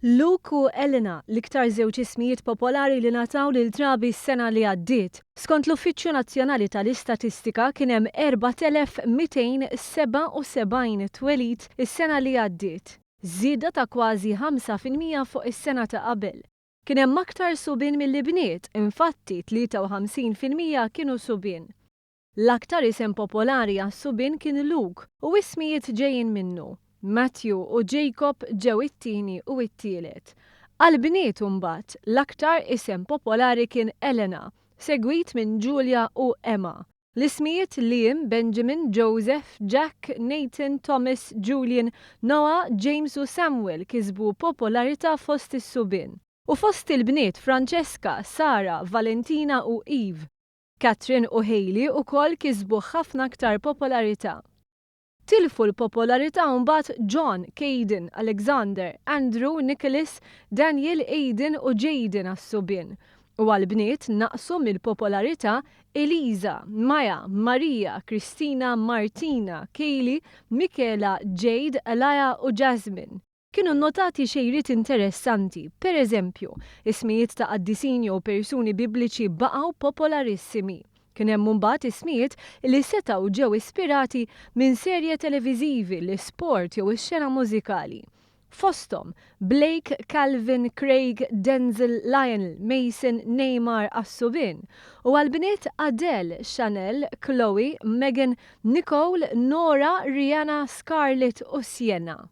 Luke u Elena, l-iktar żewġ ismijiet popolari li ngħataw lil trabi s-sena li għaddiet. Skont l-Uffiċċju Nazzjonali tal-Istatistika kien hemm 4,277 twelid is-sena li għaddiet, żieda ta' kważi 5% fuq is-sena ta' qabel. Kien hemm aktar subien milli bniet, infatti 53% kienu subien. L-aktar isem popolari għas-subien kien Luke u ismijiet ġejjin minnu, Matthew u Jacob ġew it-tieni u t-tielet. Għall-bniet imbagħad, l-aktar isem popolari kien Elena, segwit minn Julia u Emma. L-ismijiet Liam, Benjamin, Joseph, Jack, Nathan, Thomas, Julian, Noah, James u Samuel kisbu popolarità fost is-subien. U fost il-bniet Francesca, Sara, Valentina u Eve. Catherine u Hailey ukoll kisbu ħafna aktar popolarità. Tilfu l-popolarità mbagħad John, Caden, Alexander, Andrew, Nicholas, Daniel, Aiden u Jaden għas-subien. U għall-bniet naqsu mill-popolarità Eliza, Maya, Maria, Christina, Martina, Kaylee, Michela, Jade, Alaya u Jasmine. Kienu nnotati xejriet interessanti, per eżempju, ismijiet ta' qaddisin jew persuni bibliċi baqgħu popolarissimi. Kien hemm imbagħad ismijiet li setgħu ġew ispirati minn serje televiżivi, l-isport jew ix-xena mużikali. Fosthom, Blake, Calvin, Craig, Denzel, Lionel, Mason, Neymar għas-subien, u għall-bniet Adele, Chanel, Chloe, Megan, Nicole, Nora, Rihanna, Scarlett u Sienna.